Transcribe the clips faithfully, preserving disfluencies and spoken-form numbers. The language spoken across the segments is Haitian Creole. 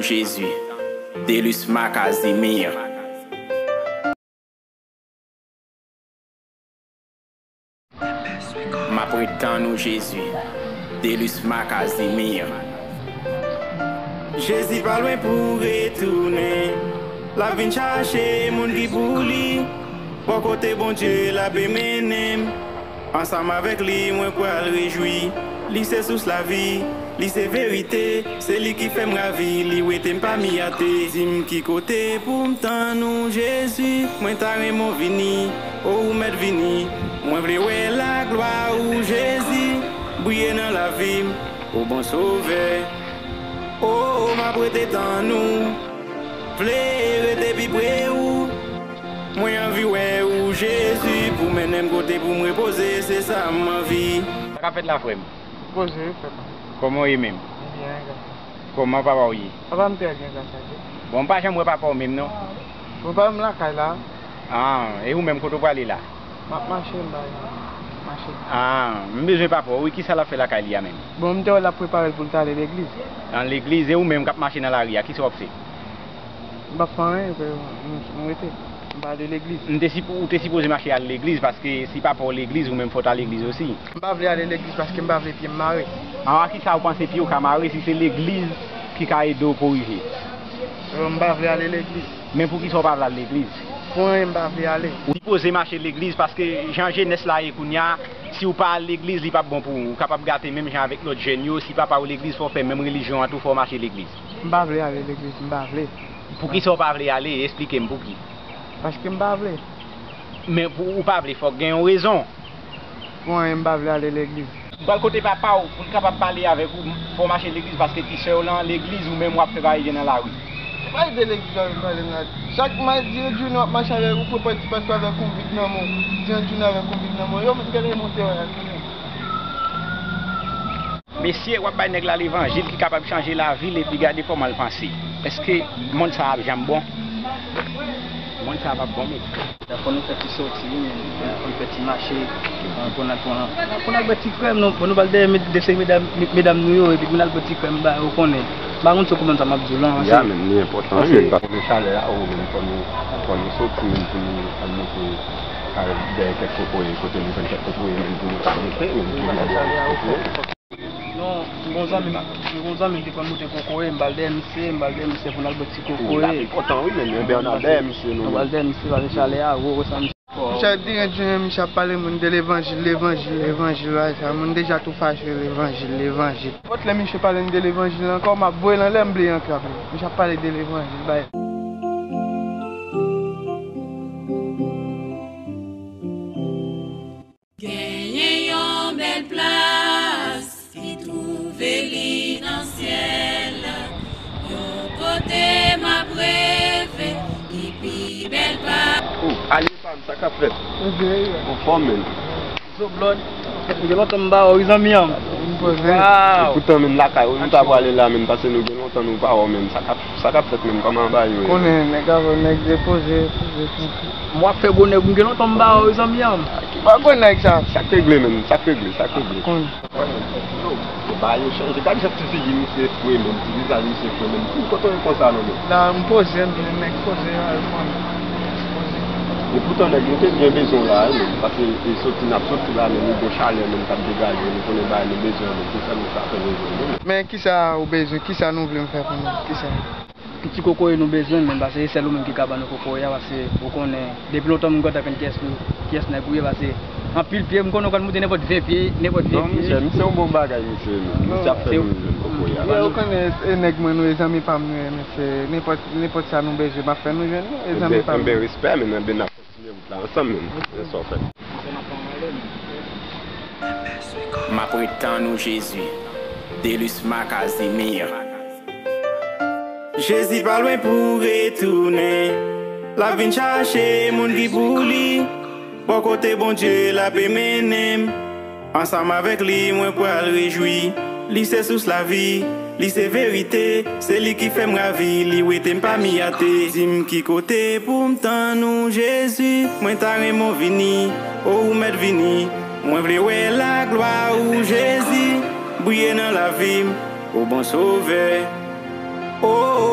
Jezi, Delusma Casimir. M ap ret tann ou, Jezi, Delusma Casimir. Jezi pa lwen pou retounen. L ap vin chache moun ki pou li. Bò kote Bondye l ap mennen m. Ansanm avèk li, mwen pral rejwi. Li se sous lavi, li se verite. Se li ki fè m ravi, li wete m pami ate. Di m ki kote pou m tann ou, Jezi. Mwen ta renmen w vini, o ou mèt vini. Mwen vle wè laglwa ou, Jezi. Briye nan lavi m, o bon Sovè. O, m ap rete tann ou. Vle rete pi pre ou. Mwen anvi wè ou, Jezi, pou mennen m kote pou m repoze, se sa m anvi. Sa k ap fèt la, frè m? Poze, frè pa m. Kòman w ye menm? Byen, gras a Dye. Kòman papa w ye? Papa m trè byen, gras a Dye. Bon, m pa janm wè papa w menm, non. Bon, papa m lakay la. Ah, e ou menm, kote w prale la? M ap mache, m bay mache. Ah, m bezwen papa w, wi, kisa l ap fè lakay li a menm? Bon, m te wè l ap prepare l pou l ta ale legliz. Nan legliz, e ou menm k ap mache nan lari a, kisa w ap fè? M p ap fè anyen, frè, m, m rete. M pa ale legliz. M te sipo-, ou te sipoze mache al legliz, paske si papa w legliz, ou menm fò w ta legliz osi. M pa vle ale legliz paske m pa vle pye m mare. An, a kisa ou panse pye w ka mare si se legliz ki ka ede w korije? Yo, m pa vle ale legliz. Men poukisa w pa vle al legliz? Pou anyen m pa vle ale. Ou sipoze mache legliz paske jan jenès la ye kounye a, si w pa al legliz, li p ap bon pou ou. Ou kapab gate menm jan avèk lòt jèn yo. Si papa w legliz, fò w fè menm relijyon an tou, fò w mache legliz. M pa vle ale legliz, m pa vle. Poukisa w pa vle ale? Esplike m pouki. Paske m pa vle. Men pou ou pa vle, fòk gen yon rezon. Pou anyen, m pa vle ale legliz. Ou pral kote papa w pou l kapab pale avèk ou, fò w mache legliz paske ti sè w lan legliz, ou menm w ap travay nan lari. Se pa ede legliz w ap pale la. Chak madi, Djouno ap mache avèk ou, pou pati pastè avèk yon bib nan men w. Di Djouno avèk yon bib nan men w. Yo, m gade monte wè a, konnen. Mesye, w ap bay nèg la levanjil ki kapab chanje lavi l epi gade kòman l panse. Èske mond sa a ap janm bon? Mond sa a p ap bon, mesye. Fò nou fè ti sòti, wi, men, fò nou fè ti mache, pou n al, pou n al, pou n al bwè ti krèm, non, pou nou pral dèyè, de se medam, medam nou yo, epi pou n al bwè ti krèm, ba, ou konnen. M pa konn si w konprann sa m ap di w lan, men li enpòtan, wi, men paske chalè a, ou menm, fò nou, fò nou sòti, menm, pou nou al monte, al dèyè kèk kokoye, kote nou jwenn kèk kokoye, menm, pou nou al mete, menm, pou nou al bwè ti kokoye. Non, m gon zanmi m, m gon zanmi m ki konn moute kokoye, m pral dèyè misye, m pral dèyè misye pou n al bwè ti kokoye. Wi, l ap enpòtan, wi, men, men Bernard, dèyè misye, non. M pral dèyè misye, pase chalè a, gwo, gwo sa misye. Misye ap dire, dire, misye ap pale moun de levanjil, levanjil, levanjil, bagay sa, moun deja tou fache, levanjil, levanjil. Nenpòt lè misye pale m de levanjil ankò, m ap voye l anlè, m bliye ankò ap li. Misye ap pale de levanjil, bagay. Genyen yon bèl plas ki twouve li nan syèl, yon kote m ap reve ki pi bèl pa. Oh, alye pa m, sa k ap fèt? Anfòm, men. Zoblòd. M gen lontan m pa wè w, wi, zanmi an. Wow. Epoutan, men, lakay ou nou ta prale la, men, paske nou gen lontan nou pa wè w, men. Sa k ap Sa k ap fèt menm? Kòman bagay yo ye? Konnen nèg avè nèg depoze, poze, poze. M w ap fè gwo nèg, m gen lontan m pa wè w, zanmi an. Ki pa gwo nèg sa? Sa k regle menm, sa k regle, sa k regle. Konnen. Yo, bagay yo chanje. Gade jan ti figi misye fre menm, ti vizaj misye fre menm. Ki kote w ye konsa non menm? La, m poze, m nèg poze, a, konnen. Poze. Epoutan nèg, nou te byen bezwen w la, wi menm. Paske e soti n ap soti la menm, nou gon chalè menm k ap degaje, nou konnen bagay nou bezwen menm. Se sèl nou sa fè nou jwenn menm. Men kisa ou bezwen? Kisa nou vle m fè pou nou? Kisa? Ti kokoye nou bezwen, men paske se sèl ou menm ki ka ban nou kokoye a, paske ou konnen, depi lontan m konn tann kiyès nou, kiyès nèg ou ye, paske anpil pye, m konnen ou konn moute nenpòt ven pye, nenpòt ven pye. Non, misye, misye yon bon bagay, misye, misye ap fè nou jwenn kokoye a. Ou konnen, e nèg mwen nou ye, zanmi pa m nou ye, mesye, nenpòt, nenpòt sa nou bezwen, m ap fè nou jwenn, e zanmi pa m. Enben, respè, men, enben, n ap kontinye wout la ansanm, men, men sa w fè. M ap ret tann ou, Jezi. Delusma Casimir. Jezi pa lwen pou retounen. L ap vin chache moun ki pou li. Bò kote Bondye l ap mennen m. Ansanm avèk li, mwen pral rejwi. Li se sous lavi, li se verite. Se li ki fè m ravi, li wete m pami ate. Di m ki kote pou m tann ou, Jezi. Mwen ta renmen w vini, o ou mèt vini. Mwen vle wè laglwa ou, Jezi, briye nan lavi m, o bon Sovè. O,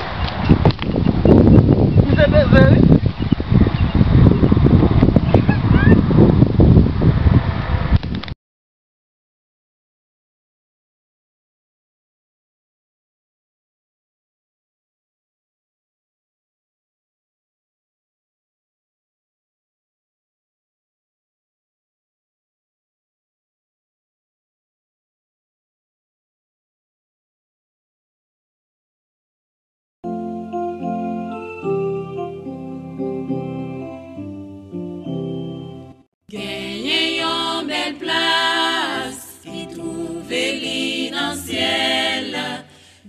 Misye beze, wi. Genyen yon bèl plas ki twouve li nan syèl la.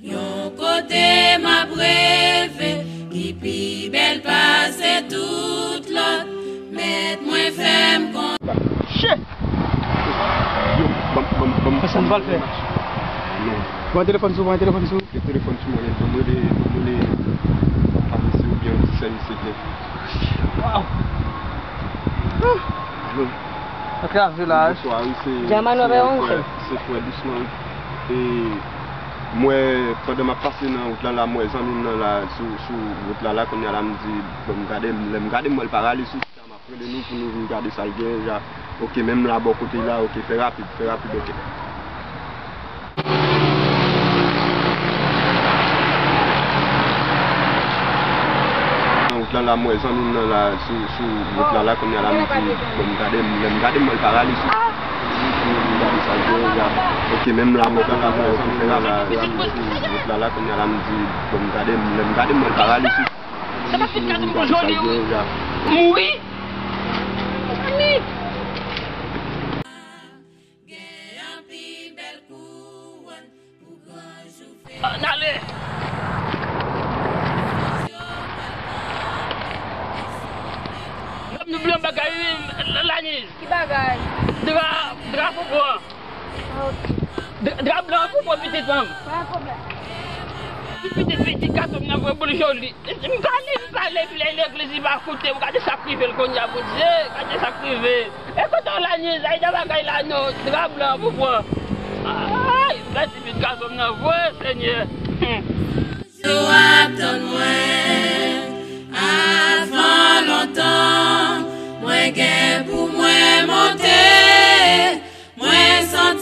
Yon kote m ap reve ki pi bèl pase tout lòt. Mèt mwen fè m kon. Shit! Yo, ban m, ban m, ban m, Kisa n pral fè? Non. Pran telefòn sou, pran telefòn sou. Gen telefòn sou mwen, ban m rele, ban m rele Avisi oubyen ti sèvis se byen. Waw! Alo. Antrave la. Bonswa, wi, se, Djaman se Nobel frè, Onse. Se frè Dousman, wi. E m wè, pandan m ap pase nan wout la, la, m wè zanmi m nan la, sou, sou wout la, la, kounye a la, m di, bon, m gade, lè m gade, m wè l paralize sou chita, m ap rele nou pou nou vin gade sa l gen, ja. Oke, menm la, bò kote la, oke, fè rapid, fè rapid, oke. Nan wout la, la, m wè zanmi m nan la, sou, sou wout la, la, kounye a la, m di, bon, m gade, lè m gade, m wè l paralize sou, m gade sa l gen, ya. Oke, menm la, m wè zanmi m nan la, sou wout la, la, kounye a la, m di, bon, m gade, lè m gade, m wè l paralize sou, m gade sa l gen, ya. Mouri? Gen anpil bèl kouwòn pou gran jou fete. Ann ale! Mwen bliye yon bagay, wi, Laniz. Ki bagay? Dra, dra pou pran. Ah, ok. Dra, dra blan pou pran pitit mwen. Pa gen pwoblèm. Ti pitit, pitit gason m nan vre pou l joli. M pale, m pale, epi lè legliz li pa koute, ou gade sa k rive l kounye a, Bondye, gade sa k rive. E kote w la, Niz? Ay, nan bagay la, non, dra blan pou pran. Ay, bèl ti pitit gason m nan vre, Senyè. Hmm. Yo ap tann mwen, avan lontan, mwen gen pou mwen monte, mwen santi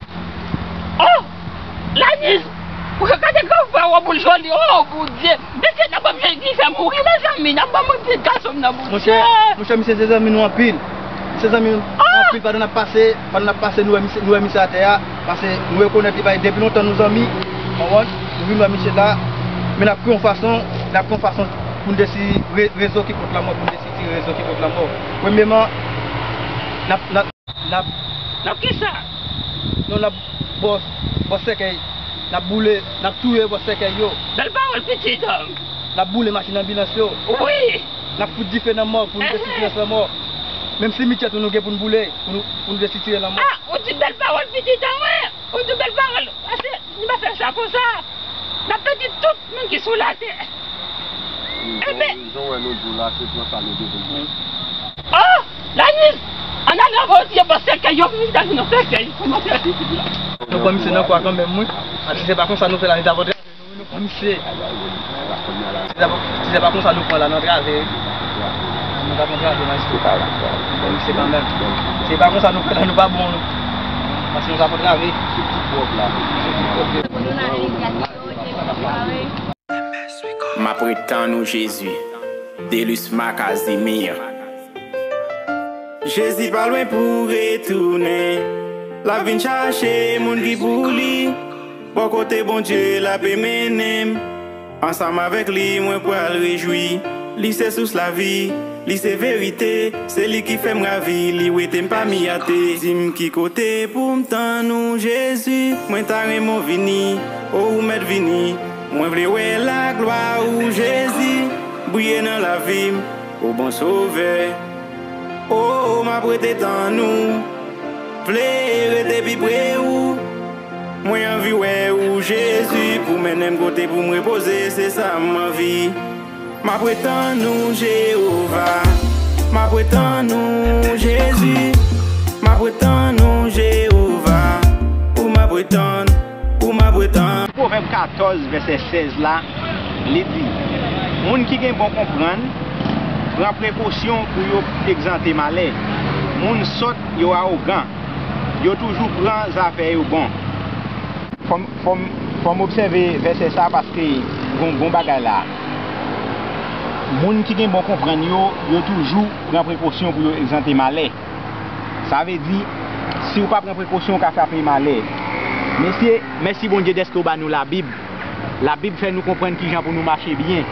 Oh! Lanis! Ou ka gade gran frè w, boul joli, oh Bondye! Mesye, n ap ban misye dife mouri, mezanmi, n ap ban moun ti gason nan, Bondye! Monchè, monchè, misye se zanmi nou anpil. Se zanmi nou anpil, pandan n ap pase, pandan n ap pase, nou wè misye, nou wè misye atè a, paske nou rekonèt li, bay depi lontan nou zanmi, konprann? Nou vin wè misye la, men n ap kwè yon fason, n ap kwè yon fason pou n desi re-, rezo ki pot lanmò, pou n desi tire rezo ki pot lanmò. Premyeman, n ap, n ap, n ap, Nan kisa? Non, n ap bò, bò sèkèy, n ap boule, n ap touye bò sèkèy yo. Bèl pawòl, pitit. N ap boule machin anbilans yo. Wi. N ap fout dife nan mòg pou n desitire lanmò. Menm simityè tou nou gen pou n boule, pou nou, pou n desitire lanmò. Ah, ou di bèl pawòl, pitit an mwen. Ou di bèl pawòl. Pase, nou pa fè sa konsa. N ap pèdi tout moun ki sou latè. Ebyen, jan w wè nou di w la, se pran sa nou gen pou n pran. Oh! Lanis! Ann ale anvan yo tiye bò sèkèy yo, pou nou ta vin nan sèkèy. Kòman fè pitit la? Nou pran misye nan kwa kanmenm, wi. Paske se pa konsa nou fè la, nou ta pran trave, nou, wi, nou pran misye. Si se pa, si se pa konsa nou pran la nan trave, wi. Nou ta pran trave, majistra. Nou pran misye kanmenm. Si se pa konsa nou fè la, nou pa bon, non. Paske nou ta pran trave. Sou tout pwòp la. Pou nou nan lejati yo, te parèy. M ap ret tann ou, Jezi. Delusma Casimir. Jezi pa lwen pou retounen. L ap vin chache moun ki pou li. Bò kote Bondye l ap mennen m. Ansanm avèk li, mwen pral rejwi. Li se sous lavi, li se verite. Se li ki fè m ravi, li wete m pami ate. Di m ki kote pou m tann ou, Jezi. Mwen ta renmen w vini, o ou mèt vini. Mwen vle wè laglwa ou, Jezi, briye nan lavi m, o bon Sovè. O, m ap rete tann ou, vle rete pi pre ou. Mwen anvi wè ou, Jezi, pou mennen m kote pou m repoze, se sa m anvi. M ap ret tann ou, Jewova. M ap ret tann ou, Jezi. M ap ret tann ou, Jewova. Ou m ap ret tann, ou m ap ret tann. Pwovèb katòz, vèsè sèz la, li di, moun ki gen bon konprann pran prekosyon pou yo egzante malè. Moun sòt, yo awogan. Yo toujou pran zafè yo bon. Fò m, fò m, fò m obsève vèsè sa paske gon, gon bagay la. Moun ki gen bon konprann yo, yo toujou pran prekosyon pou yo egzante malè. Sa vle di, si w pa pran prekosyon, w ka frape malè. Mesye, mèsi Bondye dèske w ba nou Labib. Labib fè nou konprann kijan pou nou mache byen.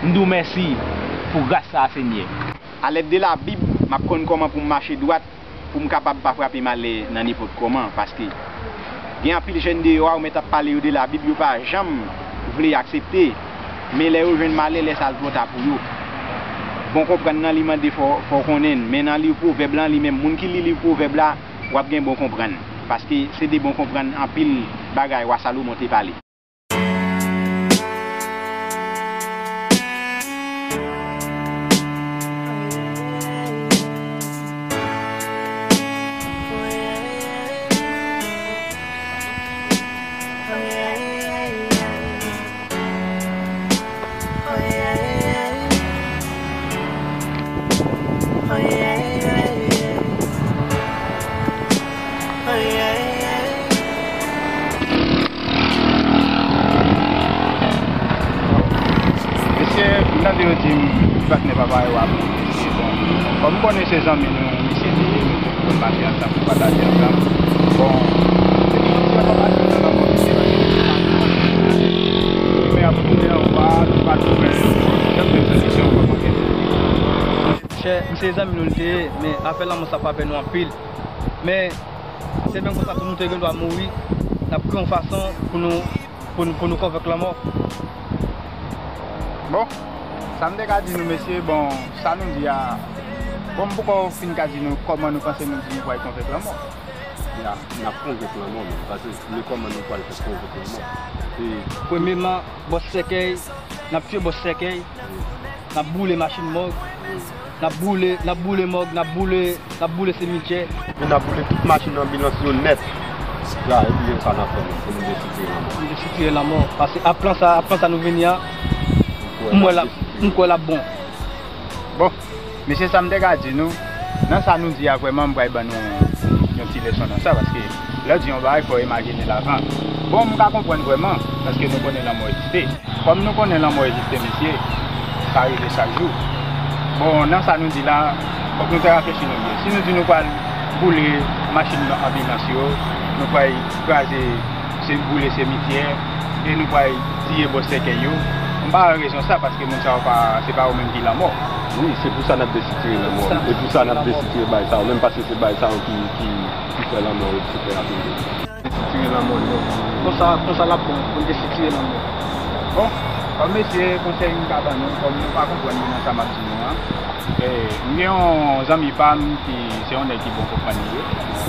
M di w mèsi pou gras sa a, Senyè. Alèd de Labib, m ap konn kòman pou m mache dwat, pou m kapab pa frape malè nan nenpòt kòman, paske gen anpil jèn deyò a, ou mèt ap pale yo de Labib, yo pa janm vle aksepte, men lè yo jwenn malè, lè sa a l twò ta pou yo. Bon konprann nan, li mande fò, fò w konnen l, men nan liv Pwovèb lan, li menm, moun ki li liv Pwovèb la, w ap gen bon konprann, paske se de bon konprann anpil bagay wa Salomon te pale. Mesye, m tande yo di m ti patnè papa yo ap monte. Bon, kòm m konnen se zanmi nou, misye te, nou te konn mache ansanm, nou pataje ansanm. Bon, depi jodi a, papa di nan lanmò misye, paske nou pa tounen anba, nou pa tounen, bon, se yon solisyon kòman gen. Chè, m se zanmi nou l te ye, men afè lanmò sa frape nou anpil. Men, se menm konsa tou nou te gen dwa mouri, n ap kreye yon fason pou nou, pou nou, pou nou konvenk lanmò. Bon, sa m te ka di nou, mesye, bon, sa nou di a, bon, m poko fin ka di nou kòman nou panse nou di nou pral konvenk lanmò. Ya, n ap konvenk lanmò, men, paske men kòman nou pral fè konvenk lanmò. E premyeman, bòs sèkèy, n ap tiye bòs sèkèy, n ap boule machin mòg, n ap boule, n ap boule mòg, n ap boule, n ap boule simityè. Epi n ap boule tout machin anbilans yo nèt. Ya, epi se sa n ap fè, men, pou nou desitire lanmò. Nou desitire lanmò. Paske a plan sa, a plan sa nou vini a, m wè l ap, m kwè l ap bon. Bon, mesye, sa m te ka di nou, nan sa nou di a, vrèman, m pral ban nou yon ti leson nan sa, paske lè w di yon bagay, fò w imajine l avan. Bon, m ka konprann vrèman, paske nou konnen lanmò egziste. Kòm nou konnen lanmò egziste, mesye, sa rive chak jou. Bon, nan sa nou di la, fòk nou te reflechi nou byen. Si nou di nou pral boule machin anbilans yo, nou pral kraze, se boule simityè, e nou pral tiye bòs sèkèy yo, m pa wè rezon sa, paske moun sa yo pa, se pa yo menm ki lanmò. Wi, se pou sa n ap desitire lanmò. E pou sa n ap desitire bagay sa yo menm, paske se bagay sa yo ki, ki, ki fè lanmò yo, ki fè apil. Desitire lanmò yo. Konsa, konsa l ap bon pou n desitire lanmò. Bon, kòm mesye, konsèy m ka ban nou, kòm nou pa konprann nan sa m ap di nou an, e, m gen yon zanmi pa m ki se yon nèg ki bon konprann li ye,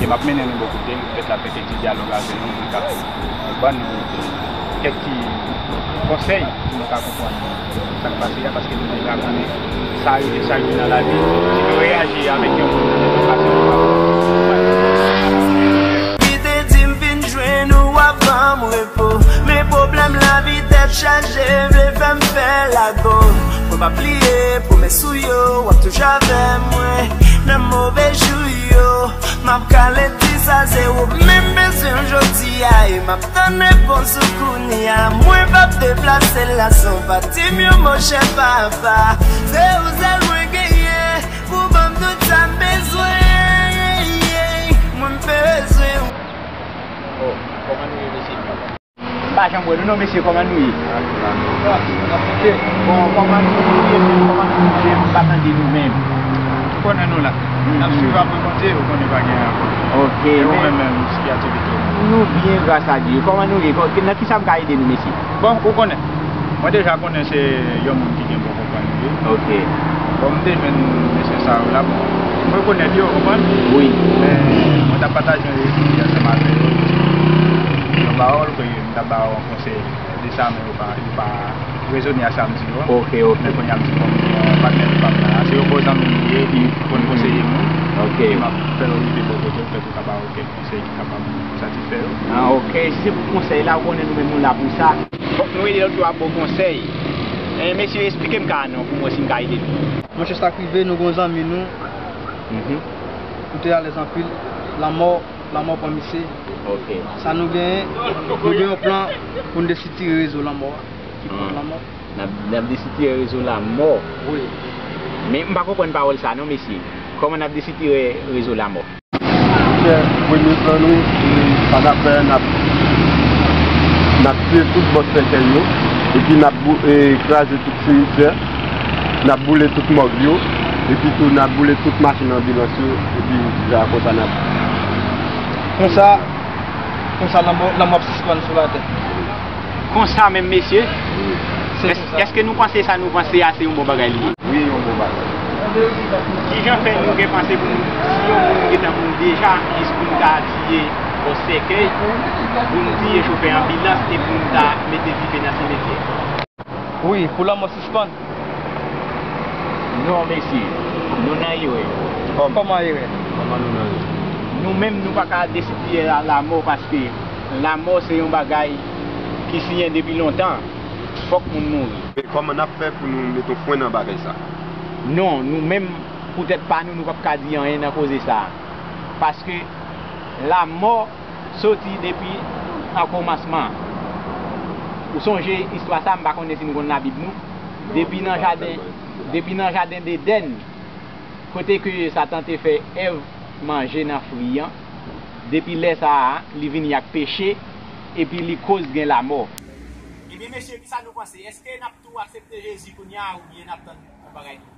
e m ap mennen nou bò kote l, poutèt l ap fè kèk ti dyalòg avè nou, pou l ka ban nou kèk ti konsèy pou nou ka konprann sa k pase a, paske nou deja konnen sa rive chak jou nan lavi. Si nou reyaji avèk yon moun, nou pase yon moun. Li te di m vin jwenn ou, w ap ban m repo. Men pwoblèm lavi, tèt chaje, vle fè m fè lago. Mwen pa bliye pwomès ou yo, w ap toujou avè mwen. Nan move jou yo, m ap kale ti Sa se ou menm bezwen jodi a, e m ap tann repons ou kounye a. Mwen p ap deplase l la san pa di m yon monchè papa. Se ou sèl mwen genyen pou ban m tout sa m bezwen. Mwen bezwen ou. Oh, kòman nou ye, mesye? M pa janm wè nou non, mesye, kòman nou ye? Bon, kòman nou ye menm, kòman nou ye, m pa tande nou menm. Ou konnen nou la. N ap swiv apre Bondye, ou konnen pa gen ankò. Ok, e ou men, menm, menm, ki aktivite w? Nou byen, gras a Dye. Kòman nou ye? Kò-, nan ki sa m ka ede nou, mesye? Bon, ou konnen. Mwen deja konnen se yon moun ki gen bon konprann li. Ok. Bon, m te jwenn mesye sa yo la, bon, m rekonèt yo, ou konprann? Wi. Men, mwen t ap pataje yon espri ansanm avè yo. Yon pawòl ke m t ap ba yo yon konsèy de sa, men yo pa, yo pa rezone a sa m di yo. Ok, ok. Men kounye a m di, bon, patnè pa m la, se yon bon zanmi m ye, li konn konseye moun. Ok. E m ap fè yo rive bò kote w, pètèt ou ka ba yo kèk konsèy ki kapab satisfè yo. Ah, ok. Si se pou konsèy la, ou konnen nou menm nou la pou sa. Fòk nou ede lòt yo ap ba w konsèy. Eh, mesye, esplike m ka a non pou mwen si m ka ede nou. Monchè, sa k rive, nou gon zanmi nou. Mhm. Nou te alèz anpil. Lanmò, lanmò pran misye. Ok. Sa nou genyen, nou gen yon plan pou n desitire rezo lanmò a. Ki pran lanmò. N ap, n ap desitire rezo lanmò. Wi. Men m pa konprann pawòl sa non, mesye. Kòman n ap desitire rezo lanmò? Kè premye plan nou, e, sa n ap fè, n ap, n ap tiye tout bòs sèkèy yo, epi n ap bou-, e, kraze tout simityè, n ap boule tout mòg yo, epi tou n ap boule tout machin anbilans yo, epi ja konsa n ap. Konsa, konsa lanmò, lanmò ap sispann sou latè. Konsa menm, mesye? Wi. Se èske nou panse sa nou panse a se yon bon bagay li ye? Wi, yon bon bagay. Kijan fè nou gen panse pou nou, si yon moun gentan mouri deja, jis pou nou ta tiye yon sèkèy, pou nou tiye chofè anbilans e pou nou ta mete dife nan simetyè? Wi, pou lanmò sispann. Non, mesye, nou nan erè. Kòman? Kòman erè? Kòman nou nan erè? Nou menm, nou pa ka desitire lanmò paske lanmò se yon bagay ki siyen depi lontan. Fòk moun mouri. Men kòman n ap fè pou nou mete yon fren nan bagay sa? Non, nou menm, pou tèt pa nou, nou p ap ka di anyen nan koze sa a. Paske lanmò soti depi nan kòmansman. Ou sonje istwa sa a, m pa konnen si nou konn Labib nou. Depi nan jaden, depi nan jaden Edenn, kote ke Satan te fè Èv manje nan fwi an, depi lè sa a, li vini ak peche, epi li koz gen lanmò. Ebyen, mesye, kisa nou panse? Èske n ap tou aksepte Jezi kounye a oubyen n ap tann yon bagay tou?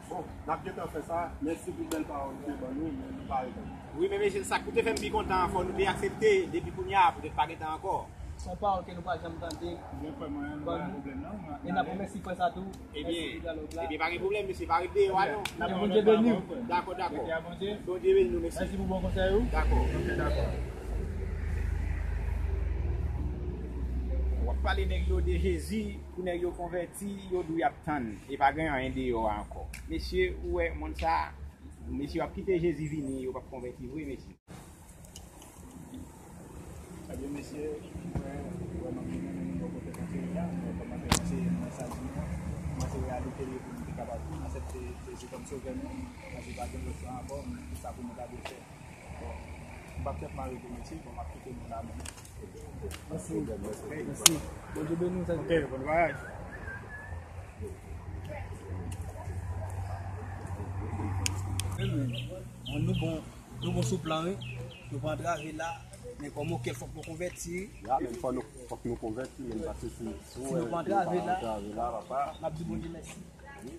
Bon, n ap gentan fè sa. Mèsi pou bèl pawòl ou te ban nou, men nou pa reponn. Wi, men mesye, sa k te fè m pi kontan an, fò nou te aksepte depi kounye a, poutèt pa gentan ankò. Se yon pawòl ke nou pa janm tande. Ebyen, frè mwen, nou pa gen pwoblèm, non. E n ap remèsye frè sa tou. Ebyen, mèsi pou dyalòg la. Ebyen, pa gen pwoblèm, mesye, pa ret deyò a, non. Ke Bondye beni w. Dakò, dakò. Bondye beni nou, mesye. Mèsi pou bon konsèy ou. Dakò. Ok, dakò. W ap pale nèg yo de Jezi, pou nèg yo konvèti, yo di w y ap tann, e pa gen anyen deyò a ankò. Mesye, ou wè, monn sa, mesye, w ap kite Jezi vini, yo p ap konvèti vre, mesye. Ebyen, mesye, mwen, vrèman, mwen menm, mwen bò kote konseye a, mwen kòman te konseye mwen sa di mwen, mwen se reyalite li pou nou te kapab aksepte Jezi kòm sovè nou, paske pa gen lòt chwa ankò, men se sa pou nou ta dwe fè. Bon, m p ap fè mare pou mesye, bon, m ap kite nou la menm. Mèsi. Mèsi. Bondye beni w, sè. Ok, bon vwayaj. Amen. Bon, nou bon, nou bon sou plan, wi. Nou pa antrave la, men kòm okè fòk nou konvèti. Ya, men fò nou, fòk nou konvèti, men paske si, si nou pa antrave la, n ap di Bondye mèsi. Wi.